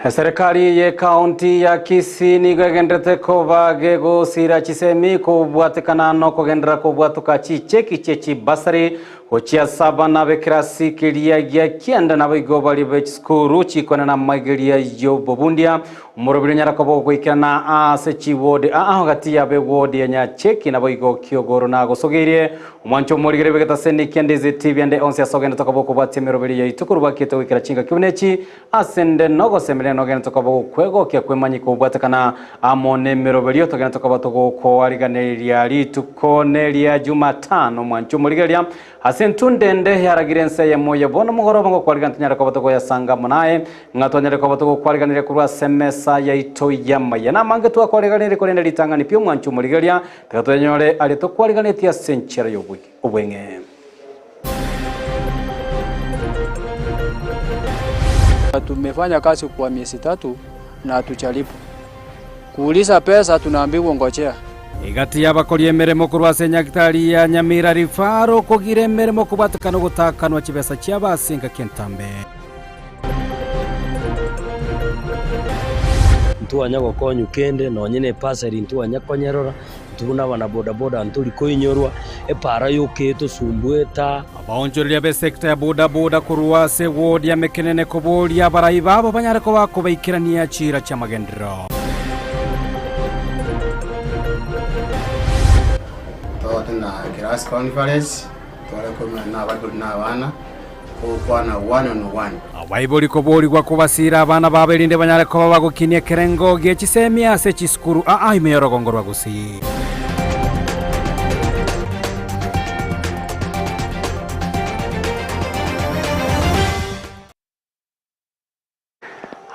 Eserekari y'ekaunti ya Kisii nigo egenderete koba gegosira chisemi kobwatekana nokogenderera kobwatoka chicheki chie chibasari gochia ase abana b'ekerasi keria gia kianda naboigo baria be chisukuru chikwana namaigeria y'obobundia omorobiri onyara koba ogoikerana ase chiwodi aa gati ya b'ewodi ya Nyacheki naboigo Kiogoro nagosogeirie Omwancho omorigere bw'egetaseni kia Ndizi TV ande onsi ase ogende tokoba okobwatia emeroberi yaito korwa bakete goikera chingaki buna echi Ase 'nde nogosemeria nogende tokoba gokwegokia kw'emanyiko kobwatekana amo nemeroberio, togende tokoba togokoariganeria rituko neria Jumatano mwanche omorigereria ase entunde ende yaragire ense eyemo ya bono mogoroba ngokwarigana tonyare koba togoyasanga amo naye, ng'a twanyare koba togokwariganeria korwa ase emesa yaito y'amaya. Namange twakwariganirie korende ritang'ani pi omwanche omorigereria, tiga toyanyore aria tokwariganetie ase enchera y'obweng'e. Tumefanya kazi kwa miezi tatu na hatujalipwa. Kuuliza pesa tunaambiwa ngojea. Egati y'abakori emeremo korwa ase enyagitari ya Nyamira Referral kogira emeremo kobwatekana ogotakanwa chibesa chiabo ase engaki entambe. Ntwanya gokonywa kende, nonye na epasari ntwanya konyerora, intwe buna abanabodaboda ntori koinyorwa, epara yoka etosumbuete. Abaonchoreria b'esecta ya bodaboda korwa ase ewodi ya Mekenene koboria abarai babo banyare koba kobaikerania chiira chi'amagenderero. Togote na class conference, tware koumera na abaibori na abana, kogokwana one on one. Abaibori koborigwa kobasiira abana babo erinde banyare koba bagokinia ekerengo gie chisemi ase chisukuru aa ime y'orogongo rwa Gusii.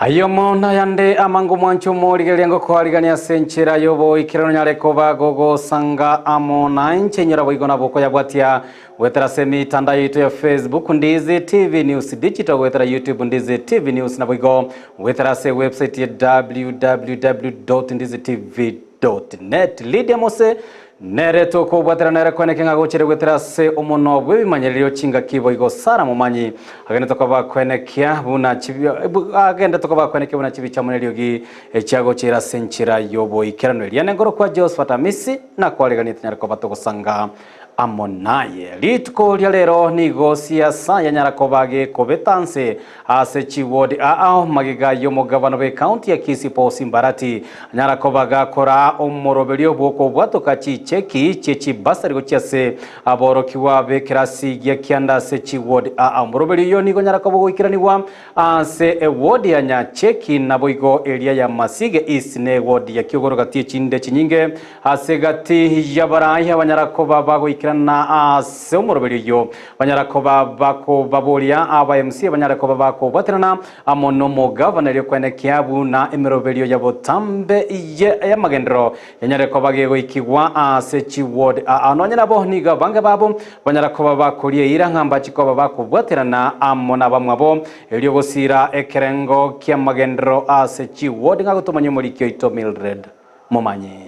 Ayomo nayande amange omwancho omorigereria ngokoarigania ase enchera y'oboikeranu onyare koba gogosanga amo nainche inyora boigo nabo okoyabwatia goetera ase emitandao yaito ya Facebook Ndizi TV News Digital goetera YouTube Ndizi TV News naboigo goetera ase website ya www.ndizitv.net Lydia Mose Nere tokobwatera nere kweneke ng'a gochere goetera ase omonwa bw'ebimanyererio chingaki boigo Sara momanyi agendete koba kwenekia buna chibi agendete koba kwenekia buna chibicha amo neriogi echiagochera ase enchera y'oboikeranu eria nengoro kwa Josephat Amisi nakwareganie tonyare koba togosanga amo naye. Rituko ria rero nigo siasa yanyara koba gekobeta nse ase chiward aao magega y'omogabana bw'ecounty ya Kisii Paul Simbarati anyara koba gakoraa omoroberio bw'okobwatoka chicheki chie chibasari gochia ase aborokigwa b'ekerasi gia kianda ase chiward aao. Omoroberio oyio nigo onyara koba ogoikeranigwa ase eward ya Nyacheki naboigo eria ya Masige East na eward ya Kiogoro gati echinde chinyinge Ase egati y'abarai abanyara koba bagoikerana ase omoroberio oyio, banyara koba bakobaboria aba MC banyare koba bakobwaterana amo nomogavana erio koenekia buna emeroberio ya botambe y'amagenderero yanyare koba gegoikigwa ase chiward aa. Nonye nabo nigo abange babo banyara koba bakoria eira ng'a mbachi koba bakobwaterana amo nabamwabo erio gosira ekerengo ki'amagenderero ase chiward ng'a gotomanya omoriki oito Mildred Momanye.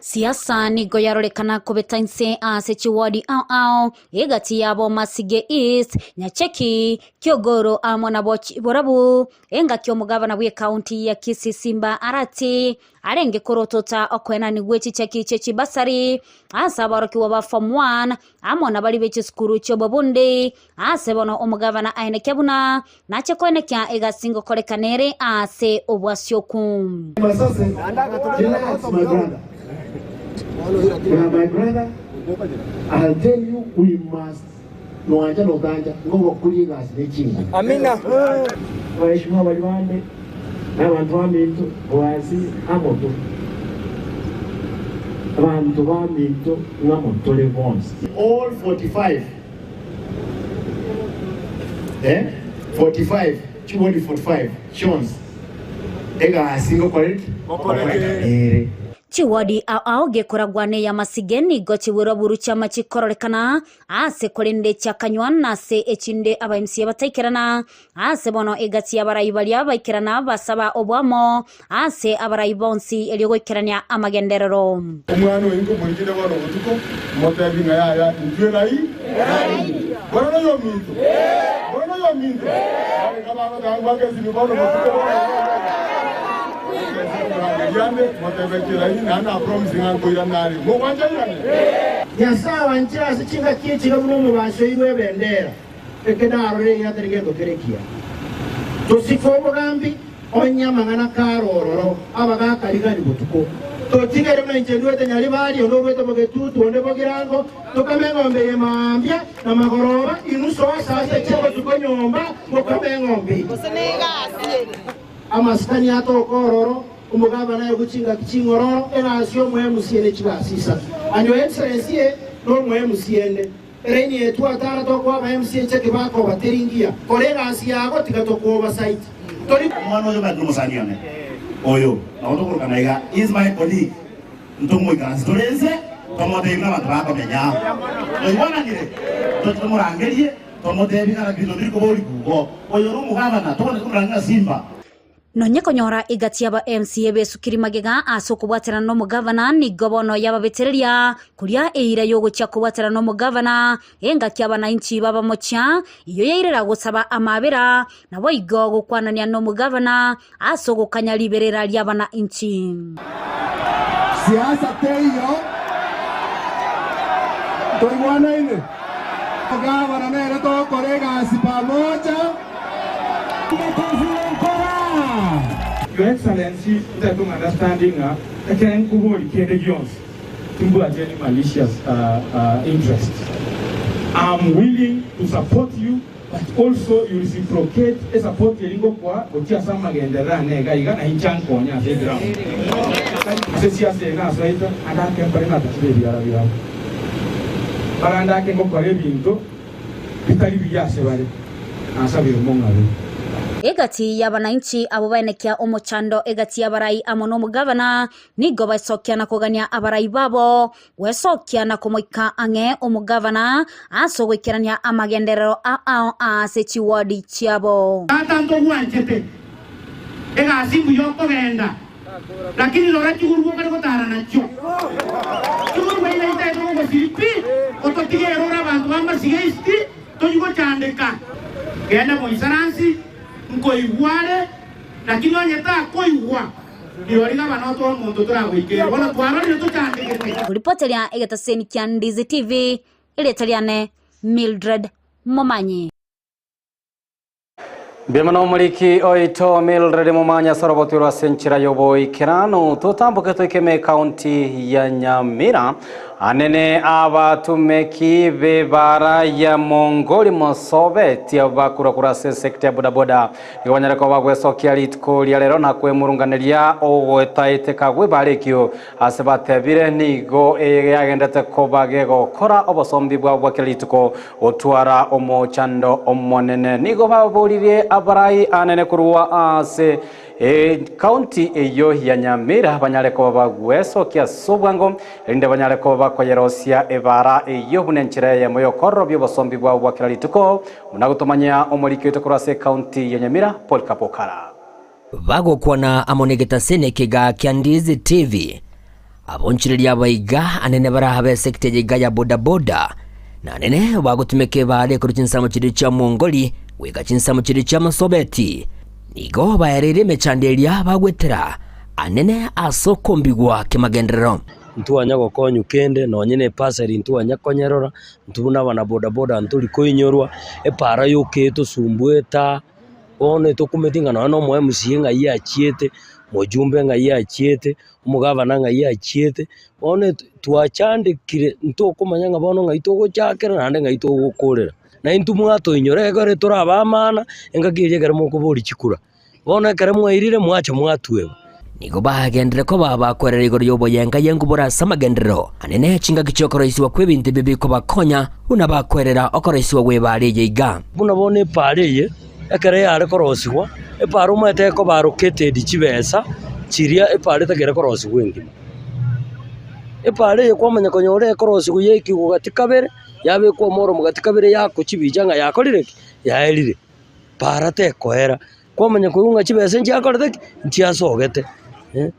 Siasa nigo yarorekana kobeta inse ase chiwodi ao ao egati yabo Masige East, Nyacheki, Kiogoro amo na Borabu. Engaki omogabana bw'ekaunti ya Kisii Simba Arati arenge korotota okoenani gwe chicheki chie chibasari ase aborokigwa ba form one amo na baria be chisukuru chi'obobundi Aase bono omogavana aenekia buna nache koenekia egasi ngokorekana ere aase obwasioku. Masase, relax my brother. Yeah, my brother, I'll tell you we must noancha notancha ngogokoria egasi ne chinguru. Amina. Abaheshimiwa baria bande na abanto baminto bwasi amo to. Abanto baminto ng'amo tore bonsi. All 45 Eh, 45 chiwodi 45 chionsi egasi ngokore ki? Ngokoreka ere. Chiwodi ao ao gekoragwa ney'amasige nigo chigwerwa buru chiama chikororekana aase korende chiakanywa na ase echinde aba MCA bataikerana aase bono egati y'abarai baria baikerana basaba oboamo aase abarai bonsi erio goikerania amagenderero. Omwana oyo nkomorikire bono botuko, motebi ng'a yaya, intwe rai? Bono noyominto? Bono noyominto? baminto? Barenge bagoteba ngwake esimi bono botuko bono Morangerie ande, motebe chilaini, naende na promise ng'a nkoirana are. Mogwancha airane? Nyasae oanchire ase chingaki echi iga buna omobasi oirwe ebendera, eke narore eira tari gento kere ekiya. Tosike omogambi, onye amang'ana kare ororo, abagaaka rigani botuko. Totigere buna inche ndwete Nyaribari, onde orwete Bogetutu, onde Bogirango, tokame eng'ombe eye mambia na magoroba, inwe soa saa sita chi'obotuko nyomba, mokame eng'ombe eye. Amasikani atoka ororo, omogabana aegwe chingaki ching'ororo, egasi y'omoemusie ne chigasi isato. And your excellency e nomoemusie ende. Eraini eye twatara tokoa abaemusie cheki bakoba teri ngiya. Kora egasi yago tiga tokoa oversight. Tori. Omwana oyo omanyete nomosani one oyo nabo tokorokana iga he is my colleague ntomoikaransi tore inse tomotebi buna abanto bakomenya twaigwananire toche tomorangerie Tomotebi ng'a naki binto biri koborigwa igo, Oyo ore omogabana, togwenereti komorang'ina ng'a Simba. Nonye konyora egati y'aba MCA besukiri magega ase okobwaterana nomogavana nigo bono yababetereria koria eira yogochia kobwaterana nomogavana engaki abanainchi babamochia eyio yairera gosaba amabera naboigo gokwanania nomogavana ase ogokanya riberera ri'abanainchi. Siasa teiyo, ntoigwanaine. Ogavana nere togokora egasi pamoja. Your Excellency, ntagete ong understand ng'a ekere nkoboria kende gionsi timbwati any malicious interest. I'm willing to support you But also you reciprocate esupport eria ngokoa gochia ase amagenderero ane iga iga na inche ankonye ase eground. Ase siasa eye nasoete ande ake mbare natachire ebiara biabo. Barande ake ngokora ebinto bitari biya ase bare, nasabire mong'abe. Egati y'abanainchi abwo baenekia omochando egati y'abarai amo nomogavana, nigo baesokia na kogania abarai babo Gwesokia na komoika ang'e omogavana ase ogoikerania amagenderero ao ase chiwodi chiabo. Tata ntogwanchete, egasi mbuya okogenda, lakini rora chigurube okare gotara nachio. Chigurube iga itaete gogosiri pi, ototige ere ore abanto ba Masiga East tochi gochandeka. Genda moisaransi, nkoigwa are, lakini onye takoigwa. Rirorio gabana otoe omonto toragoikere. Bono twarorire tochandegete. Koripoteria egetaseni kia Ndizi TV, erieta riane Mildred Momanyi. Mbuya mono omoriki oito Mildred Momanyi ase orobotwe ase enchera y'oboikeranu. Totamboke toike ime ekaunti ya Nyamira. Anene abatumeki b'ebara ya Mongoli Mosobeti abwo bakurakura ase esekta ya bodaboda Nigo banyare koba bagwesokia rituko ria rero na kwemurunganeria ogoetaeteka gw'ebaara ekio ase batebire nigo yagenderete koba gegokora obosombi bwabo bwa kera rituko gotwara omochando omonene. Nigo baboririe abarai anene korwa ase Ekaunti eyio ya Nyamira banyare koba bagwesokia ase obwango, erinde banyare koba bakoyerosia ebaara eyio buna enchera eyemo y'okororobia obosombi bwabo bwa kera rituko, Buna gotomanyia omoriki oito korwa ase Ekaunti ya Nyamira, Paul Kapokara. Bagokwana amo negetaseni ekiga kia Ndizi TV, abonchoreria abaiga anene baraha b'esekta eye iga ya bodaboda, na anene bagotumeka ebaare korwa chinsemo chiria chia Mwongori goika chinsemo chiria chia Masobeti, nigo baereire emechando eria bagwetera anene ase okombigwa kemagenderero. Ntwanya gokonywa kende, nonye na epasari ntwanya konyerora, intwe buna abanabodaboda ntori koinyorwa, epara yoka etosumbuete bono etokumeti ng'a nonye na omo MCA ng'ai achiete, omojumbe ng'ai achiete, omogavana ng'ai achiete, bono eto twachandekire ntokomanya ng'a bono ng'ai togochakera naende ng'ai togokorera. Na intwe mwatoinyora ekero tore abamana, engaki eria ekero mokoboria chikura. Bono ekero mwairire mwacha mwatweba. Nigo bagenderere koba abakwerera igoro y'oboyenga y'engubora ase amagenderero anene chingaki chi'okoroisigwa kw'ebinto ebi bikobakonya, buna bakwerera okoroisigwa gw'ebaara eye iga. Buna bono epaara eye, ekero yare korosigwa, epaara omanyete ekoba allocated chibesa chiria epaara etagere korosigwa engima. Epaara eye kwamanya konyora ekorosigwa yaikigwa gati kabere, yabekwa omoro gati kabere yakwa chibicha ng'a yakorire ki? Yaerire. Paara tekoera, kwamanya koigwa ng'a chibesa nchiakorete ki? Nchiasogete eh.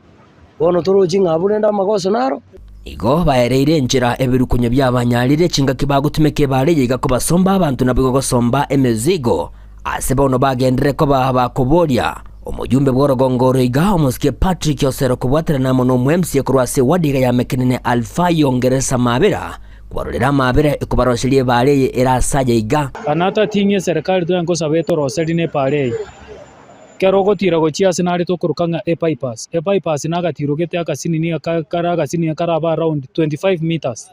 Bono torochi ng'a abwo rende amagoso naro. Igo baereire enchera ebirukunyo biabanyarire chingaki bagotumeka ebaare eye iga kobasomba abanto naboigo gosomba emezigo. Ase bono bagenderere koba bakoboria omojumbe bw'orogongo oro iga, omosike Patrick Osero kobwaterana amo n'omo-MCA korwa ase eward iga ya Mekenene Alfayo Ngeresa Mabera, kwarorera amabera ekobaroseria ebaare eye ere ase aya iga. Another thing eserekari twenye gosaba etoroserie na epaara eye, ekero ogotira gochia ase nare tokoroka ng'a ebypass, ebypass na agatiro gete agasinini aka kare agasinini karabe around 25 metres,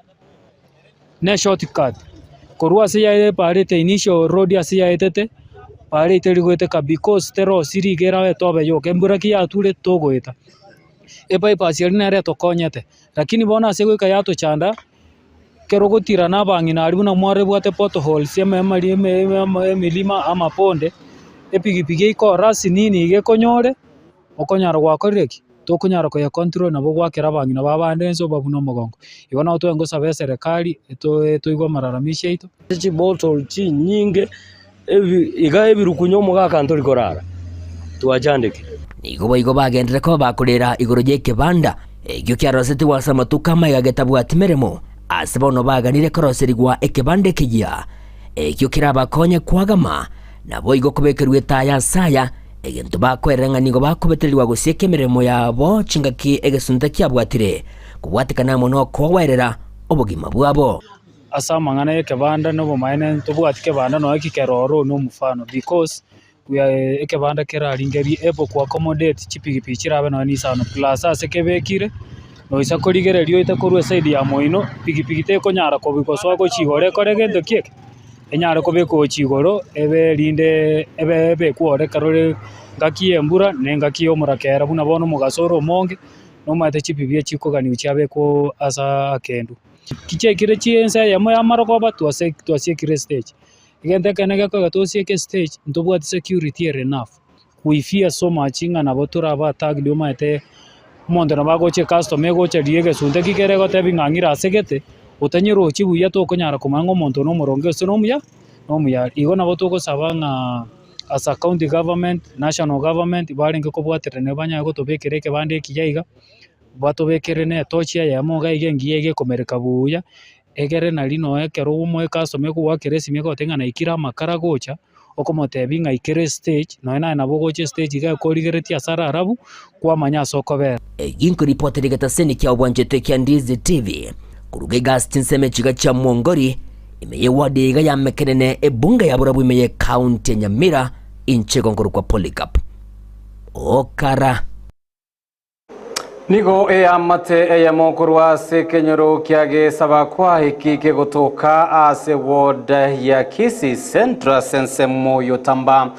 na eshort cut, korwa ase yaye epaara ete initial road ase yaetete, paara eye teri goeteka because terosiri iga erabe etobe yoka, embura ki yature togoeta. Ebypass eria nere etokonyete, lakini bono ase goika yatochanda. Ekero ogotira na abang'ina aria buna mwarebwate potholes emerima amaponde, epigipigi eikore ase nini iga ekonyore, okonyora gwakorire ki? Tokonyara koye control nabo gwakera abang'ina ba bande inse obabune omogongo. Igo nabo tware gosaba eserekari eto toigwe amalalamishi aito. Chibottle chinyinge ebi iga ebirukunyu omogaka ntori korara, twachandekire. Nigo boigo bagenderere koba bakorera igoro y'ekebanda ekio kiarosetigwe ase amatuko amaiga getabwati meremo, ase bono baganire koroserigwa ekebanda ekeyia, ekio kerabakonye koagama, naboigo kobekerwa etaya ase aya, egento bakoerera ng'a nigo bakobetererigwa gosieka emeremo yabo chingaki egesunte kiabwatire, kobwatekana amo nokogoerera obogima bwabo. Ase amang'ana y'ekebanda na obomaene ntobwati kebanda nonya ki keroro na omofano because we are ekebanda keraringerie able ko accommodate chipigipigi chirabe nonya na isano plus ase kebekire, noisa korigereria oite korwa eside ya moino, pigipigi tekonyara kobi gosoa gochia igoro ekore gento ki eke? Enyare kobekwa gochia igoro ebe rinde ebe ebekwe ore ekero ore engaki ya embura na engaki ya omorakera buna bono omogaso ore omonge, nomanyete chipigipigi chikoganiwa chiabekwa ase akendu. Chiaikire chiense eyemo y'amarogoba twase twasiekire stage. Egento ekenene gekoba tosieke stage, ntobwati security ere enough. We fear so much ng'a nabo torabe attacked omanyete omonto nabo agocha ecustomer egocha riria egesunte ki kere egotebi ng'a ng'ira ase gete, otanyerochi buya tokonyara komanya ng'a omonto oyo nomoronge gose nomuya nomuya. Igo nabo togosaba ng'a as a county government, national government, barenge kobwaterania banyare gotobekera ekebanda ekiya iga. Batobekere netochi eyemo iga iga engiya iga ekomereka buya, egere nari nonya ekero omoe ecustomer ekogoakera esimi egoteba ng'a naikire amakara gocha, okomotebia ng'a ikera estage, nonya naye nabo ogocha estage iga ekorigeretie ase are arabu, kwamanya ase okobera. Eyio nkoripoti rigetaseni kia obwanchete kia Ndizi TV koruga egasi chinsemo chiga chia Mwongori ime ye ward iga ya Mekenene ebunge ya Borabu ime ye county ya Nyamira inche igo nkorokwa Polycarp Okara. Nigo eamate eyemo korwa ase ekenyoro kia Gesabakwa eki kegotoka ase ward ya Kisii Central ase ensemo y'Otamba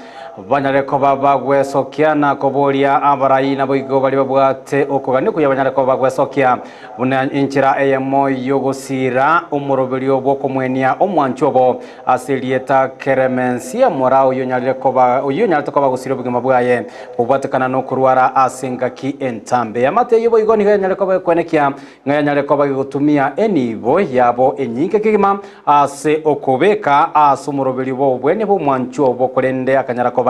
banyare koba bagwesokia na koboria abarai naboigo baria babwate okogania okuya banyare koba bagwesokia buna enchera eyemo y'ogosiira omoroberio bw'okomwenia omwancho obo Ase erieta Keremensia, mora oyio onyarire koba oyio onyarete koba gosiria obogima bwaye kobwatekana nokorwara ase engaki entambe. Eamate eyio boigo nigo yanyare koba gekwenekia ng'a yanyare koba gegotumia enibo yabo enyinge kegima ase okobeka ase omoroberio bw'obobwenia bw'omwanchwa obo korende akanyara koba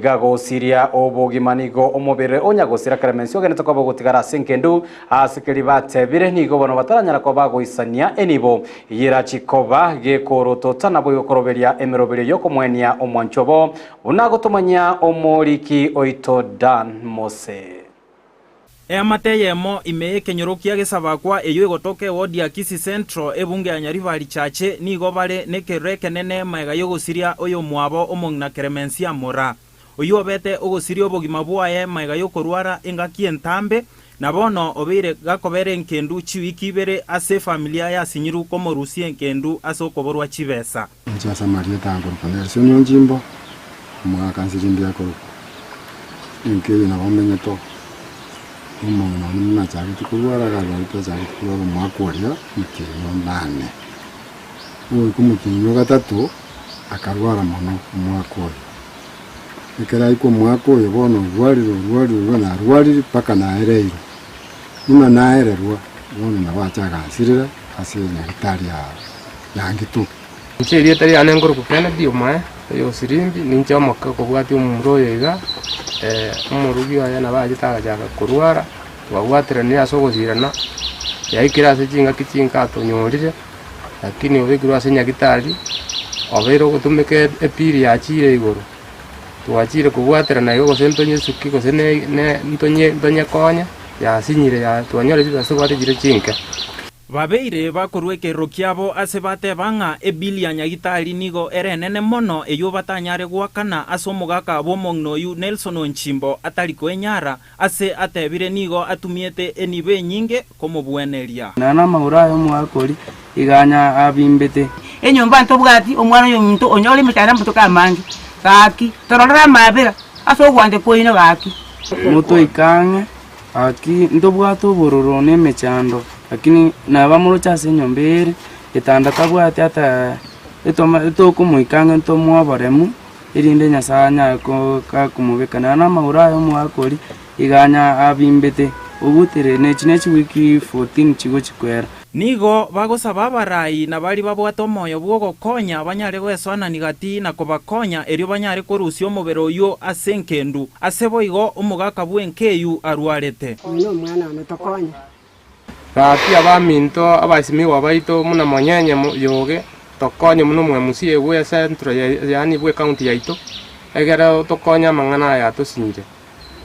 gagosiria obogima nigo omobere o nyagosira Keremensia ogenete koba ogotigara ase engendu ase keria batebire nigo bono bataranyara koba goisania enibo Eyerachie koba gekorotota naboigo koroberia emeroberio y'okomoenia omwanchwa obo, buna gotomanyia omoriki oito Dan Mose. Eamate eyemo ime y'ekenyoro kia Gesabakwa eyio egotoka ewodi ya Kisii Central ebunge ya Nyaribari Chache nigo bare nekerero ekenene magega y'ogosiria oyomwabo omong'ina Keremensia Mora. Oyio obete ogosiria obogima bwaye magega y'okorwara engaki entambe, na bono obeire gakobera enkendu chiwiki ibere ase efamilia yasinyirwe komorusia enkendu ase okoborwa chibesa. Inche ase amarieta ankorokwa Nelson Onjimbo, omogaka Nsirimbi akorokwa. Enka eye nabo menyete oo, omong'ina one buna achagete korwara akarwarete achagete korwara omwaka oria omotienyi onane. Ogoika omotienyi o gatato, akarwara mono omwaka oyo. Ekero aika omwaka oyo bono orwarire orwarire orwarire narwarire mpaka naereirwe. Buna naererwa, bono nabo acha agansirera ase nyagetari ya Nyangito. Inche erieta riane nkorokwa Kennedy Omoe, oyo o Sirimbi, ninche omoke okobwatia omomura oyo iga, omorugi oye nabo achete agachaka korwara, twabwateranire ase ogosirana, yaikire ase chingaki chinke atonyorire, lakini obekirwe ase nyagetari. Obeire ogotumeka epiri yachiire igoro, twachire kobwaterana igo gose ntonyesuki gose ne ne ntonye ntonyekonye, yasinyire ya twanyora chibesa tobwate chire chinke. Babeire bakorua ekerero kiabo ase bateba ng'a ebili ya Nyagitari nigo ere enene mono eyio batanyare goakana ase omogaka bw'omong'ina oyio Nelson Onchimbo atari koenyara ase atebire nigo atumiete enibo enyinge komobweneria. Nonya namagoro aye omogaka oria iga anya abimbete. Enyomba ntobwati, omwana oyominto onyore emechando amatuko amange, gaki tororere amaabera ase ogwancha kwaino gaki. Motoike ang'e, gaki ntobwate obororo na emechando, lakini naba moroche ase enyomba eye ere, getanda tabwati ata etoma etokomoika ang'e ntomoe oboremu, erinde Nyasae anyare ko gakomobeka. Nonya namagoro aye omogaka oria, iga anya abimbete, obutere nechi ne chiwiki 14 chigochi koera. Nigo bagosaba abarai na baria babwate omoyo bw'ogokonya banyare goesoanania gati na kobakonya erio banyare korusia omobere oyio ase enkendu, ase boigo omogaka bw'enkeyu arwarete. Oyo nomwana one, tokonye. Gaki abaminto abasimigwa baito buna monyenye yoge, tokonye buna omwemusie bwe central yaani bwe county yaito, egere tokonye amang'ana aya atosinyire.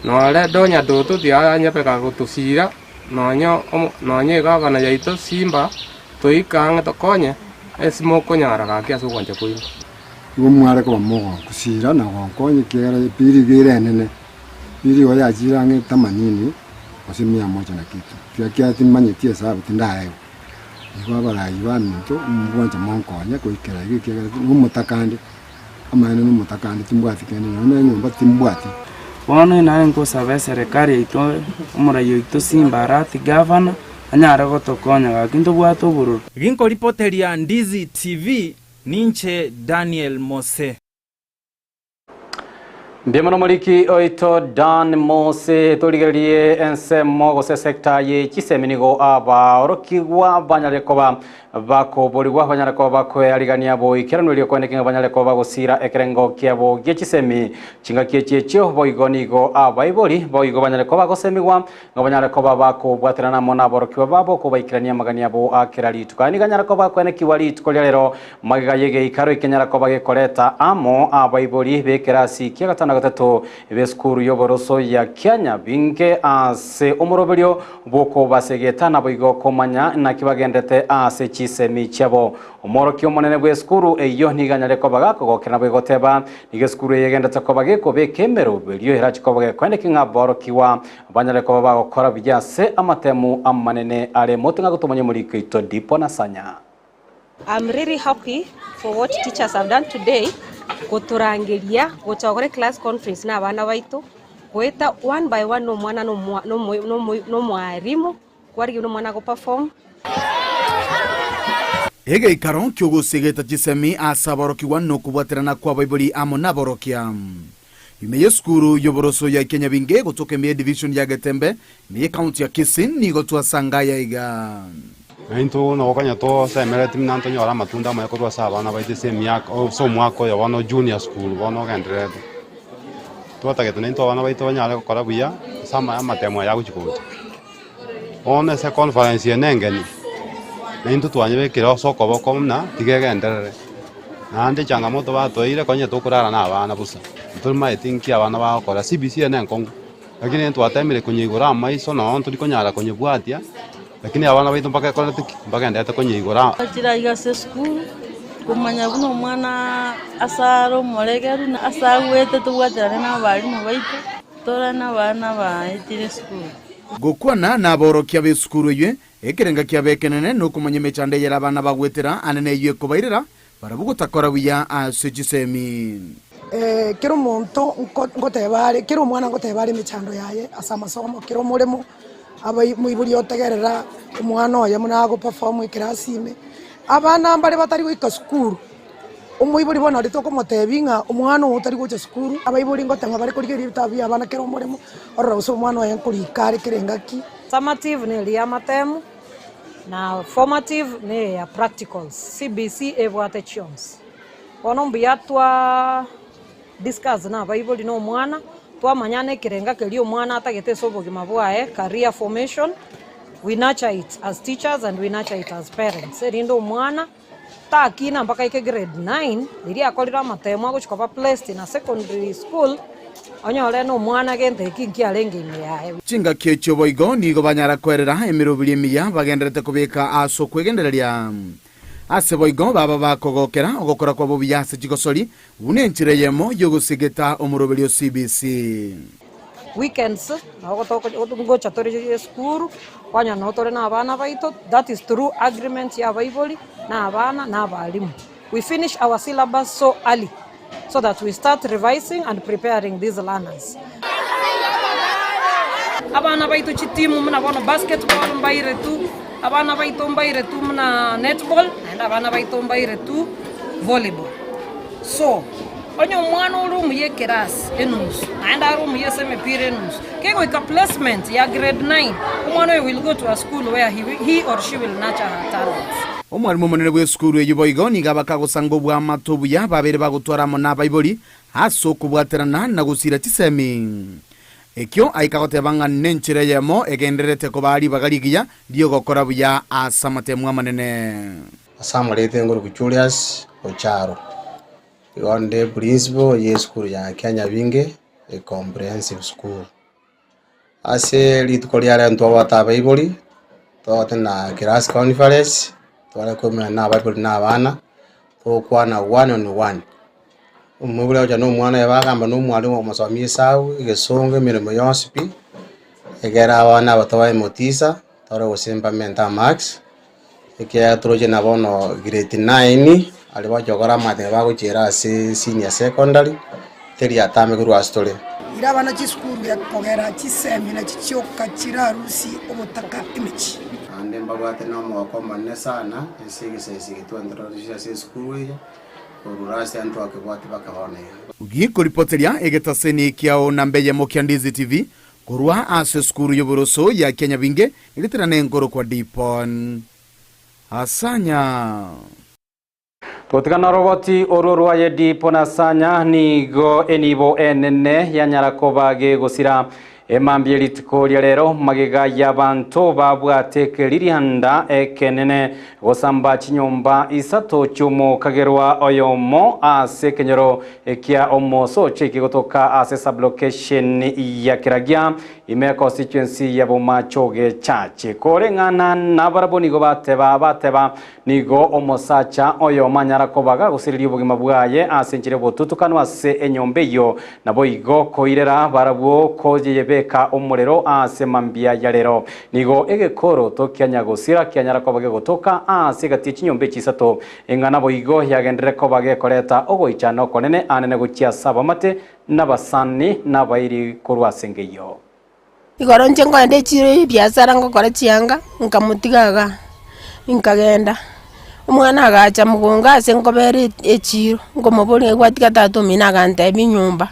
Nore donya toto tianyabeka gotosiira, nonya omo nonya egavana yaito Simba, toika ang'e tokonye ase mokonyara gaki ase ogwancha kwaino. Igo mware koba mogonkusira na gonkonya, ekiagera epiri iga ere enene, epiri igo yachire ang'e themanini gose mia moja na kitu, ekiagera timanyeti esabu tindaegwa. Igo abarai baminto mwanche monkonye goikera iga ekiagera nomotakande. Amaene nomotaka ande timbwati kende, nonya nenyomba timbwati. Bono naye nkosaba eserekari yaito, omorai oito Simba Arati gavana, anyare gotokonya gaki ntobwate obororo. Ginkoripoteria Ndizi TV, ninche Daniel Mose. Mbuya mono moriki oito Dan Mose torigererie ensemo gose sector ye chisemi nigo abaorokigwa banyare koba Bakoborigwa banyare koba bakoearigania boikeranu erio koeneke ng'a banyare koba bagosiira ekerengo kiabo gie chisemi. Chingaki echi echio boigo nigo abaibori boigo banyare koba bagosemigwa ng'a banyare koba bakobwaterana amo naborokigwa babo kobaikerania amagani abo a kera rituko. Aya nigo anyare koba akoenekigwa rituko ria rero magega y'egeikaro ekenyara koba gekoreta amo abaibori b'ekerasi kia gatano na gatato b'esukuru y'oboroso ya Kianyabinge ase omoroberio bw'okobasegeta naboigo komanya naki bagendete ase chisemi chiabo. Omworokia omonene bw'esukuru eyio nigo anyare koba gakogokera naboigo goteba, Nigo esukuru eye egendete koba gekobeka emeroberio erache koba gekoeneki ng'a aborokigwa banyare koba bagokora buya ase amatemu amanene are mote ng'a gotomanya omoriko oito Dipo na Sanya. I'm really happy for what teachers have done today gotorangeria gocha gokora eclass conference na abana baito goeta one by one na omwana na omwa na omo na omo na omwarimu kwarigia buna omwana ago perform. Egeikaro ki'ogosegeta chisemi ase aborokigwa nokobwaterana kw'abaibori amo naborokia. Ime y'esukuru y'oboroso ya Kianyabinge gotoka ime y'edivision ya Getembe ime y'ecounty ya Kisii nigo twasanga aya iga. Na intwe nabo konya tosemeretie buna ntonyore amatunda amaya korwa ase abana baito ase emiaka ase omwaka oyo bono junior school bono ogendererete. Twatagete naintwe abana baito banyare gokora buya ase amatemo aya agochia gocha. Bono ase econference eye nengeni, naintwe twanyebekire ase okoboko buna tiga egenderere. Naende echangamoto batoeire konya tokorara na abana bosa, ntomaeti nki abana bagokora, CBC eye nenkong'u, lakini twatemire konyeigora amaiso nonye ntori konyara konyebwatia, lakini abana baito mbagekorete ki? Mbagenderete konyeigora. Chire aiga ase esukuru, komanya buna omwana ase are omoregeru na ase agwete tobwaterane na abalimu baito, tore na abana baetire esukuru. Gokwana naborokia b'esukuru eyio, ekerenga kiabo ekenene nokomanya emechando eyere abana bagwetera ane neyio ekobairera barabwo gotakora buya ase chisemi. Kera omonto ngoteba are, kera omwana ngoteba are emechando yaye ase amasomo, kera omoremo abai moibori otegerera omwana oye buna ago perform ekerasi ime. Abana mbare batari goika sukuru, omoibori bono aria tokomotebia ng'a omwana ogo tari gocha sukuru, abaibori ngoteba bare korigereria ebitabu bia abana kera omoremo, orore gose omwana oye nkorika are kera engaki. Summative neri ya amatemu na formative neye ya practicals, CBC ebwate chionsi. Bono mbuya twa discuss na abaibori na omwana, twamanyana ekerenga keria omwana atagete ase obogima bwaye, career formation, we nurture it as teachers and we nurture it as parents, erinde omwana. Takina mpaka aike grade 9, riria akorire amatemo agochia koba placed in a secondary school, onyore na omwana gento eki nkiarenge ime yaye. Chingaki echio boigo nigo banyara koerera emerobiri emiya bagendererete kobeka ase okwegendereria. Ase boigo baba bakogokera ogokora kwabo buya ase chigosori, buna enchera eyemo y'ogosegeta omoroberi o CBC. Weekends nabo ngocha tore esukuru, kwanyora nabo tore na abana baito, that is through agreement ya abaibori na abana na abalimu. We finish our syllabus so early so that we start revising and preparing these learners. Abana baito chitimu buna bono basketball mbaire tu, abana baito mbaire tu buna netball, naende abana baito mbaire tu volleyball. So, onye omwana ore omuya ekerasi enusu, naende are omuya ase emepira enusu, kegoika placement ya grade 9, omwana oyo will go to a school where he, he or she will nurture her talents. Omwalimu omonene bw'esukuru eyio boigo nigo abakagosanga obwamato obuya babeire bagotwara amo nabaibori ase okobwaterana na gosiira chisemi. Ekio aika goteba ng'a nenchera eyemo egendererete kobaa ribaga rigiya ri'ogokora buya ase amatemu amanene. Ase amarieta engoruku Julius Ocharo, igo nde principal ye esukuru ya Kianyabinge Comprehensive School. Ase rituko ria rero ntwabwate abaibori, twabwate na class conference, tware koumera na abaibori na abana, togokwana one on one. Omoibori agocha na omwana oye bagamba na omwalimu okomosomia esabu, egesongo, emeremo yonsi pi, egere abana aba tobae emotisa, tore gose mbamente amarks. Ekiagera toroche na bono grade 9 aria bagochia gokora amatemo bagochiera ase senior secondary, teri atame korwa ase tore. Ira abana chisukuru kogera chisemi nachi chioka chirarusie obotaka emechie. Naende mbabwate nomogoko omonene sana ase egesaisi eke twantororire ase esukuru eye, korwa ase ntwakebwate mpaka bono iga. Gikoripoteria egetaseni kiao namba eyemo kia Ndizi TV Korwa ase esukuru y'oboroso ya Kianyabinge, eritanane nkorokwa Dipon Asanya. Gotigana oroboti orwo rwaye Dipon Asanya nigo enibo enene yanyara koba gegosira emambia rituko ria rero magega y'abanto babwate ekeririanda ekenene gosamba chinyomba isato chi'omokagerwa oyomo ase ekenyoro Ekia omosocho ekegotoka ase sublocation ya Kiragia ime constituency ya Bomachoge Church. Koreng'ana nabarabwo nigo bateba bateba nigo omosacha oyomo anyara koba gagosireria obogima bwaye ase enchera y'obotutukanu ase enyomba eyio naboigo koirera barabwo koyebeka omorero ase mambia ya rero. Nigo egekoroto kia nyagosira kianyara koba gegotoka ase egati ye chinyomba echi isato Ing'ana boigo yagenderere koba gekoreta ogoichana okonene anene gochia ase abamate, na abasani, na abairi korwa ase engeyio. Igoro inche nkoenda echiro ya ebiasara ngokora chianga, nkamotiga igaa, nkagenda. Omwana agacha mogongo ase nkobera echiro, nkomoboria ng'a gwatiga tata omino agantebia enyomba.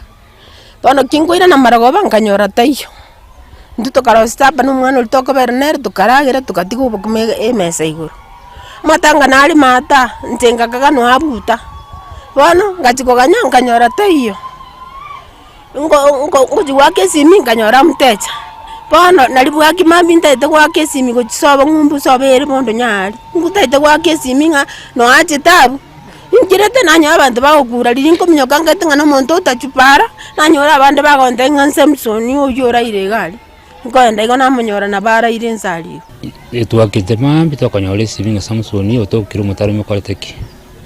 Bono ki nkoirana marogoba nkanyora taiyo. Intwe tokarosia supper na omwana oria tokobera nere tokaragera tokatiga obokima emesa igoro. Amatanga nare maata, inche ngakaga noe abuta, bono ngachia koganya nkanyora taiyo, ngo ngo ngochia goaka esimi nkanyora mtecha, bono nari bwaki mambia ntagete goaka esimi gochia sobo ng'umbu sobo ere bondo nyaaria, ntagete goaka esimi ng'a noe achete abwo. Inchirete nanyora abanto bagokura riria nkominyoka ngete ng'a nomonto otachupara, nanyora abande bagontebia ng'a Samson oyio oraire iga aria, nkoenda igo namonyora nabo araire inse aria igo. Twakete mambia twakanyora esimi ng'a Samson otokire omotaro ime okorete ki?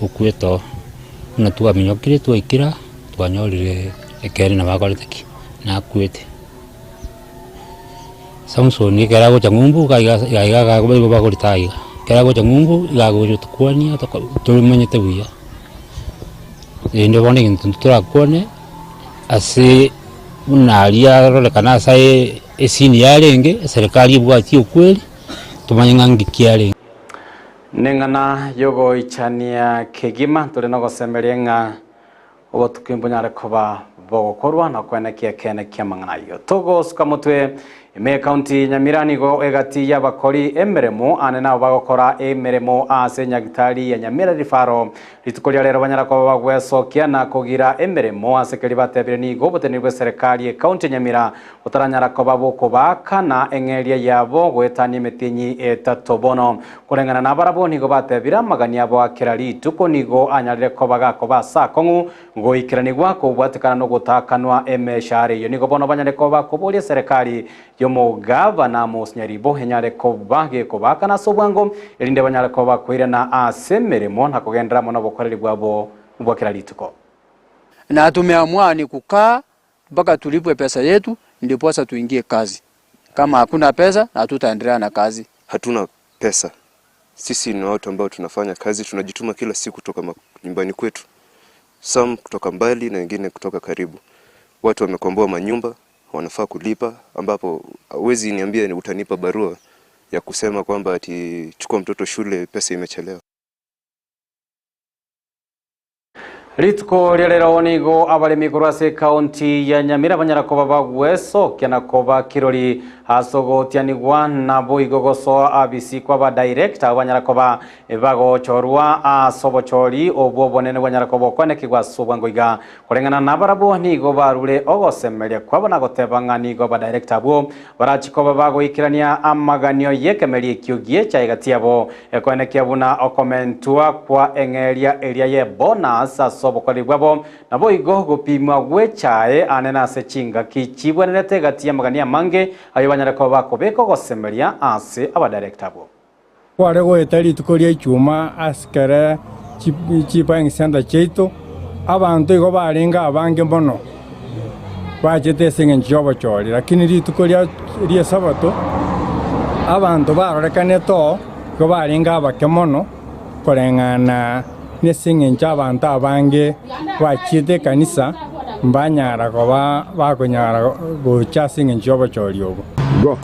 Okwete oo. Buna twaminyokire twaikera twanyorire ekeene nabo akorete ki? Nakwete. Samson ekero agocha ng'umbu iga iga iga iga iga bagorete iga, ekero agocha ng'umbu iga agocha gotokwania toko tomanyete buya. Rende bono egento intwe torakwane ase buna aria arorekana ase aye esini yarenge, eserekari ebwatie okweri, tomanye ng'a ng'iki kiarenge. Neng'ana y'ogoichania kegima, tore nogosemeria ng'a Obotuki mbonyare koba bogokorwa na koenekia ekeene ki'amang'ana ayio. Togosuka motwe Ime ekaunti ya Nyamira nigo egati y'abakori emeremo ane nabo bagokora emeremo ase nyagitari ya Nyamira Referral. Rituko ria rero banyara koba bagwesokia na kogira emeremo ase keria batebire nigo oboteneneri bw'eserekari ekaunti ya Nyamira botaranyara koba bokobaakana eng'eria yabo goetania emetienyi etato bono. Koreng'ana nabarabwo nigo batebire amagani abo a kera rituko nigo anyarire koba gakoba ase akong'u Goikeranigwa kobwatekana nogotaakanwa emeshahara eyio nigo bono banyare koba bakoboria eserekari y'omogavana Amos Nyaribo enyare koba gekobaakana ase obwango, erinde banyare koba bakoirana ase emeremo na kogenderera amo nobokoreri bwabo bwa kera rituko. Na tumeamua ni kukaa mpaka tulipwe pesa yetu ndiposa tuingie kazi. Kama hakuna pesa hatutaendelea na kazi. Hatuna pesa. Sisi ni watu ambao tunafanya kazi, tunajituma kila siku kutoka nyumbani kwetu. Some kutoka mbali na wengine kutoka karibu. Watu wamekomboa manyumba, wanafaa kulipa, ambapo huwezi niambia ni utanipa barua ya kusema kwamba ati chukua mtoto shule, pesa imechelewa. Rituko ria rero nigo abaremi korwa ase ekaunti ya Nyamira banyara koba bagwesokia na koba kirori ase ogotianigwa naboigo gosoa abisi kwa ba director banyara koba bagochorwa ase obochori obwo obonene bwanyara koba okwanekigwa ase obwango iga. Koreng'ana nabarabwo nigo barure ogosemeria kwabo na goteba ng'a nigo aba director abwo barachi koba bagoikerania amaganio y'ekemeri ekio giecha egati yabo Ekoenekia buna okomentwa kwa eng'eria eria ye bonus ase obokoreri bwabo, naboigo gopimwa gw'echae ane nase chingaki chibwenerete egati y'amagani amange ayio banyare koba bakobeka ogosemeria ase abadirector abwo. Kware goeta rituko ria Ichuma ase kera chibuying centre chiaito, abanto igo barenge abange mono bachete ase engencho y'obochori, lakini rituko ri'Esabato abanto barorekanete oo igo barenge abake mono koreng'ana nase engencho abanto abange bachiete ekanisa mbanyara koba bakonyara gocha ase engencho y'obochori obo.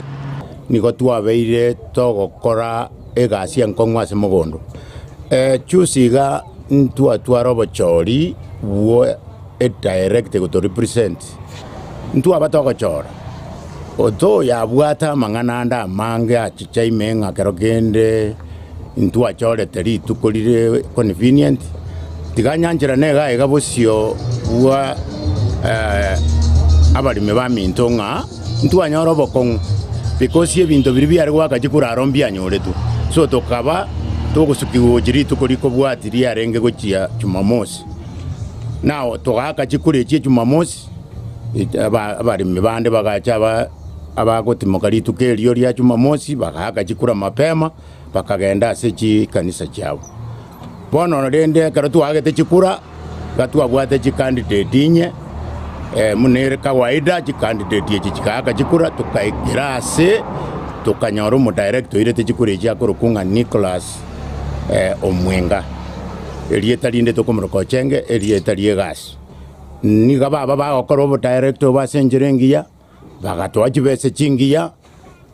Nigo twabeire togokora egasi enkong'u ase mogondo. Chusi iga ntwatwara obochori bwo edirect goto represent ntwaba togochora oto yabwate amang'ana ande amange achicha ime ng'a kero kende ntwachorete rituko rire convenient tiga nyancherane iga iga bosio bwa abaremi baminto ng'a ntwanyora obokong'u because ebinto biria biare goaka chikura aro mbianyoretwe so tokaba togosukigwa gochia rituko rikobwatia riarenge gochia jumamosi. Nao togaaka chikura echio Jumamosi, abaremi bande bagacha abagotimoka rituko erio ria Jumamosi, bagaaka chikura mapema, bakagenda ase chikanisa chiabo. Bono rende ekero twaagete chikura, iga twabwate chicandidate inye, buna ere kawaida, chicandidate echi chikaaka chikura, tokaikera ase tokanyora omodirector oirete chikura echio akorokwa ng'a Nicholas Omwenga. Erieta rinde tokomoroka Ochenge, erieta ri'egasi. Nigo baba bagokora obodirector obo ase enchera engiya, bagatoa chibesa chingiya,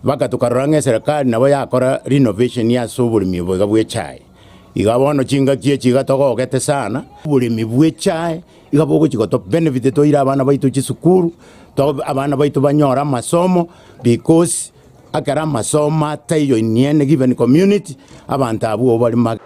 mpaka tokarora ng'a eserekari nabo yakora renovation ase oboremi obo iga bw'echae. Iga bono chingaki echi iga togogete sana, oboremi bw'echae iga bogochi goto benefit toire abana baito chisukuru, to abana baito banyore amasomo because ekero amasomo ataiyo in any given community, abanto abwo bare magega.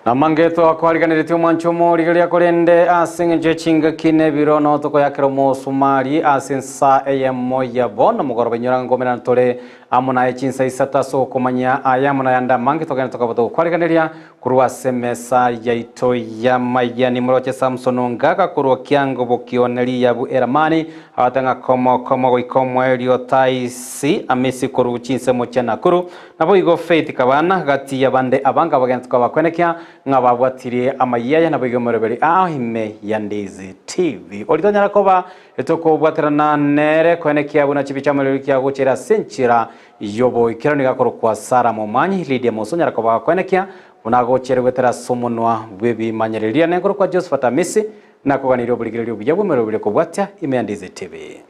Namangetwe akwariganeretie omwancho omorigereria, korende ase engencho ye chingaki na ebiro nao tokoyakera omosumari ase ensa eyemo ya bono mogoroba inyora ngomerana tore amo naye chinsa isato ase okomanya aya amo nayande amange togende tokaba togokwariganeria korwa ase emesa yaito y'amayani. Moroche Samson Ongaga korwa Kiango Bokione Riyabu Eramani agoteba ng'a komo komo goika omoerio Taisi Amisi korwa chinsemo chia Nakuru Naboigo Faith Kabana gati y'abande abange abagentu kabakwenekia ng'a babwatirie amayia aya naboigo emeroberi ao ime ya Ndizi TV. Oria tonyara koba tokobwaterana nere koenekia buna chibicha amariorio kiagochera ase enchera y'oboikeranu nigo akorokwa Sarah Momanyi Lydia Musa onyara koba gakwenekia buna agochera goetera ase omonwa bw'ebimanyereria. Nenkorokwa Josephat Amisi nakoganirie oborigereria obuya bw'emeroberi okobwatia ime ya Ndizi TV.